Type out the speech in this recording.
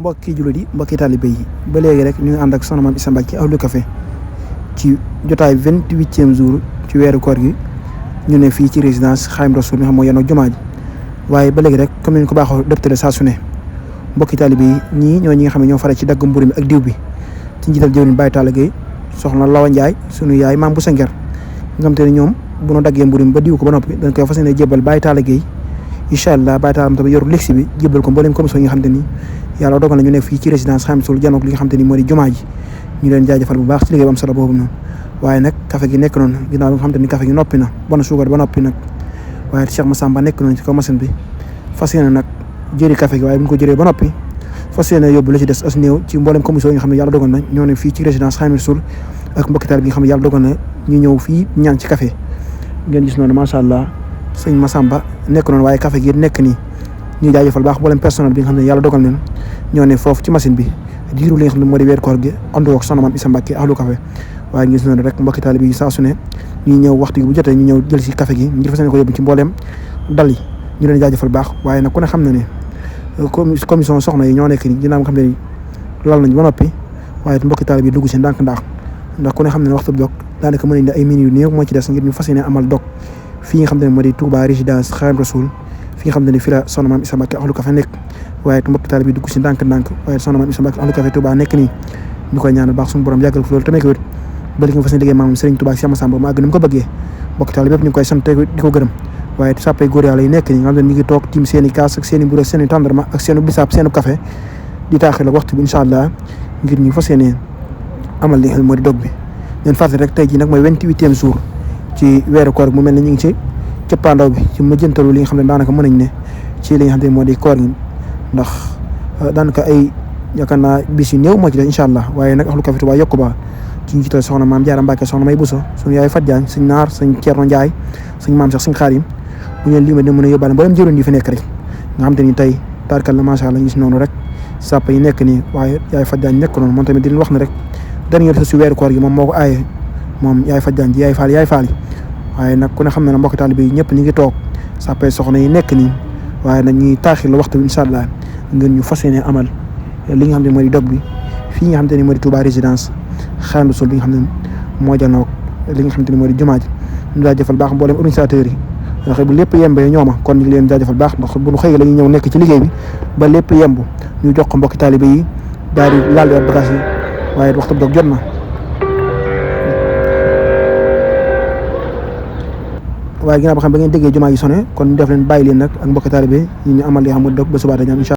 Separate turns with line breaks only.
mbokki jullit yi mbokki taalibe yi ba léegi rek ñu ngi ànd ak soxna Mame Issa Mbacké Ahlu Café ci jotaay 28e jour ci weeru koor gi ñu ne fii ci résidence Khadim Rassoul nga xam mooy yenn jumaa ji waaye ba léegi rek comme ni ñu ko baaxoo dëptale saa su ne mbokki taalibe yi ñii ñoo ñi nga xam ne ñoo fare ci dagg mburu mi ak diw bi ci njiital jëwriñ Baye Talla Gueye soxna Lawa Ndiaye sunu yaay maam bu sa nger nga xam te ne ñoom bu nu daggee mburu mi ba diw ko ba noppi dañ koy fas yéene jébbal Baye Talla Gueye incha allah Baye Talla tamit yoru lexi bi jébbal ko mboolem commission yi nga xam te ni yàlla dogal na ñu nekk fii ci résidence Khadim Rassoul janook li nga xam te ni moo di jumaa ji ñu leen jaajëfal bu baax ci liggéey bu am solo boobu noonu waaye nag café gi nekk noonu ginnaaw bi nga xam te ni café gi noppi na bon suukar ba noppi nag waaye Cheikh Massamba nekk noonu ci kaw machine bi fas yéene nag jëri café gi waaye bu ñu ko jëree ba noppi fas yéene yóbbu la ci des as néew ci mboolem commission yi nga xam ne yàlla dogal na ñoo ne fii ci résidence Khadim Rassoul ak mbokki taal bi nga xam ne yàlla dogal na ñu ñëw fii ñaan ci café ngeen gis noonu macha allah sëñ Massamba nekk noonu waaye café gi nekk nii ñu jaajëfal baax mboolem personnel bi nga xam ne yàlla dogal nañ ñoo ne foofu ci machine bi diiru li nga xam ne moo di weer koor gi àndoo ak soxna Mame Issa Mbacké Ahlu Café waaye gis noonu rek mbokki taalibe yi saa su ne ñuy ñëw waxtu gi bu jotee ñu ñëw jël si café gi ngir fas yéene ko yóbbu ci mbooleem dal yi ñu leen jaajëfal baax waaye nag ku ne xam na ne commission soxna yi ñoo nekk ni ginnaaw nga xam ne ni lal nañ ba noppi waaye mbokki taalibe yi dugg si ndànk-ndànk ndax ku ne xam ne ne waxtu dog daanaka mën nañ ne ay minutes yu néew moo ci des ngir ñu fas yéene amal dog fii nga xam ne moo di Touba résidence Khadim Rassoul fi nga xam ne fi la soxna Mame Issa Mbacké Ahlu Café nekk waaye mbokki taalibe yi dugg si ndànk-ndànk waaye soxna Mame Issa Mbacké Ahlu Café Touba nekk nii ñu koy ñaanal baax suñu borom yàggal ko loolu tamit wét ba li nga fas yéene liggéey maam Serigne Touba Cheikh Massamba mu àgg ni mu ko bëggee mbokki taalibe yëpp ñu ngi koy sant di ko gërëm waaye sàppay góor yàlla yi nekk nii nga xam ne ñu ngi toog tiim seen i kaas ak seen i mburu ak seen i tàndarma ak seen i bisaab seen i café di taaxil ak waxtu bi incha allah ngir ñu fas yéene amal li nga xam ne moo di dog bi leen fàttali rek tey jii nag mooy 28e jour ci weeru koor mu mel ne ñu ngi ci cëppaandaw bi ci mujjantalu li nga xam ne daanaka mën nañ ne ci li nga xam ne moo di koor gi ndax daanaka ay yaakaar naa bis yu néew moo ci des incha allah waaye nag Ahlu Café Touba yokku ba ci ñu jiital soxna Maam Jaara Mbacké soxna May Bousso suñu yaay Fat Diagne suñ naar suñ Thierno Ndiaye suñ maam sax suñ Xaadim bu ñu leen limee dina mën a yóbbaale mboolem jëruñ yi fi nekk rek nga xam te ni tey tarkal la macha allah gis noonu rek sàpp yi nekk nii waaye yaay Fat Diagne nekk noonu moom tamit di leen wax ne rek dernier sa si weeru koor gi moom moo ko aaye moom yaay Fat Diagne ji yaay faal yi waaye nag ku ne xam ne ne mbokki taalibe yi ñëpp ñu ngi toog sàppee soxna yi nekk nii waaye nag ñuy taaxir la waxtu bi incha allah ngeen ñu fas yéene amal li nga xam ne moo di dog bi fii nga xam te ne moo di Touba résidence Khadim Rassoul bi nga xam ne moo janoog li nga xam te ne moo di jumaa ji ñu jaajëfal baax mboolem organisateurs yi ndax bu lépp yembee ñooma kon ñu ngi leen jaajëfal baax ndax bu ñu xëyee la ñuy ñëw nekk ci liggéey bi ba lépp yemb ñu jox ko mbokki taalibe yi daal di laal di bagage yi waaye waxtu dog jot na waaye ginnaaw ba xam ba ngeen déggee jumaa yi sone kon ñu def leen bàyyi leen nag ak mbokki taalibe yi ñu amal li nga xam ne dog ba subaata ñaan incha